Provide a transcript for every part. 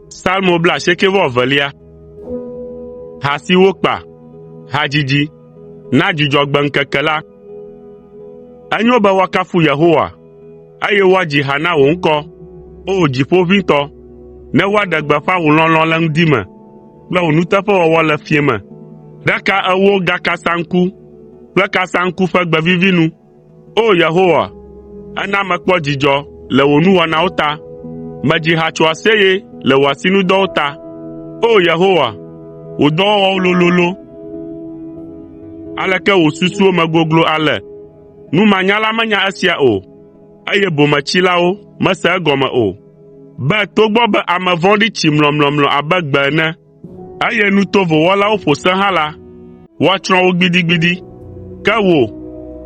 Salmo 92. Ha si wokpa. Hadzidzi. Na Dzudzɔgbe ŋkeke la. Enyo be woakafu Yehowa, eye woadzi ha na wò ŋkɔ, O Dziƒoʋĩtɔ, ne woaɖe gbeƒã wò lɔlɔ̃ le ŋdi me kple wò nuteƒewɔwɔ le fiẽ me ɖe ka ewo gakasaŋku kple kasaŋku ƒe gbe vivi nu. O! Yehowa, èna mekpɔ dzidzɔ le wò nuwɔnawo ta. Medzi ha tso aseye le wò asinudɔwo ta. O! Yehowa, wò dɔwɔwɔwo lolo loo! Aleke wò susuwo me goglo ale? Numanyala menya esia o, eye bometsilawo mese egɔme o, be togbɔ be ame vɔ̃ɖi tsi mlɔmlɔmlɔ abe gbe ene, eye nu tovo wɔlawo ƒo se hã la, woatsrɔ̃ wo gbidigbidi. Ke wò,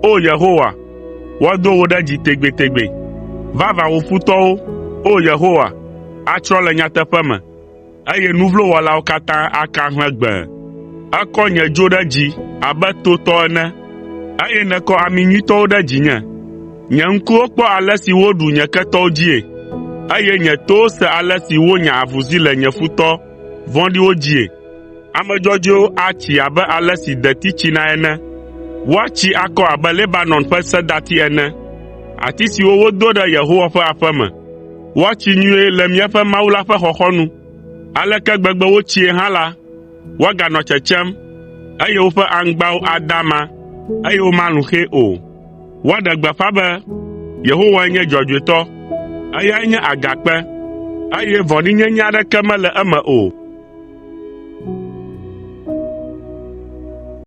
O Yehowa, woado wò ɖe dzi tegbetegbe. Vavã wò futɔwo, O Yehowa, atsrɔ̃ le nyateƒe me, eye nu vlo wɔlawo katã aka ahlẽ gbẽe. Èkɔ nye dzo ɖe dzi abe to tɔ ene, eye nèkɔ ami nyuitɔwo ɖe dzinye. Nye ŋkuwo kpɔ ale si woɖu nye ketɔwo dzii, eye nye towo se ale si wonya avuzi le nye futɔ vɔ̃ɖiwo dzii. Ame dzɔdzɔewo atsi abe ale si deti tsina ene. Woatsi akɔ abe Lebanon ƒe sedati ene, ati siwo wodo ɖe Yehowa ƒe aƒe me. Woatsi nyuie le míaƒe Mawu la ƒe xɔxɔnu. Aleke gbegbe wotsie hã la, woaganɔ tsetsem, eye woƒe aŋgbawo ada ama, eye womalũ xɛ o. Woaɖe gbeƒã be, “Yehowae nye dzɔdzɔetɔ, eyae nye Agakpe, eye vɔ̃ɖinyenye aɖeke mele eme o.”